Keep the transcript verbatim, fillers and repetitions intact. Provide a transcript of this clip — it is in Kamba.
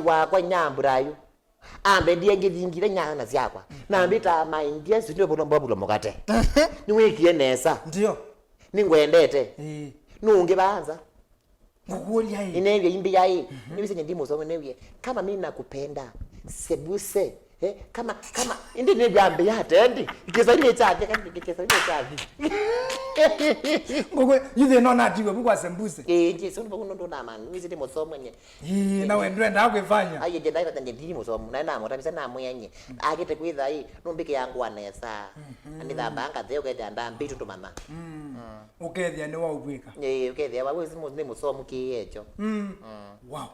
Waki wakwa inyambura yu. Ambendie ngĩthingitha inyanya syakwa. Nambĩtaa maindia isu ndio bula mbabula mũkate. Nĩwĩkie nesa. Ndio. Nĩngwendete. Ĩĩ. Nũngĩ banza. Ngũkũlya ĩ. Inevye imbi ya ĩ. Nĩwĩsĩ nye ndi mũsomu nĩwie. Kama mimi nakupenda, sembuse. Eh, kama, kama, indi nĩvya mbĩa tendi. Kiswahili nĩ chathi, kani Kiswahili nĩ chathi. Ngũkũ, yu thĩna ũnatiwe vu kwa sembuse. Eh, nje, sio ndio ndo na man. Nĩwĩsĩ ndi mũsomu nye. Ĩĩ, na we ndwendaa kwĩfanya. Ai, nje ndaĩ tata ndi mũsomu. Na na mota misa na mwenye. Akite kwitha ĩ, numbike yangu anesa. Ani thamba anga theo kete anda mbitu tumama. Ũkethĩa nĩ wauvwĩka. Eh, ũkethĩa wa wezi mu ni mũsomu kiecho. Wow.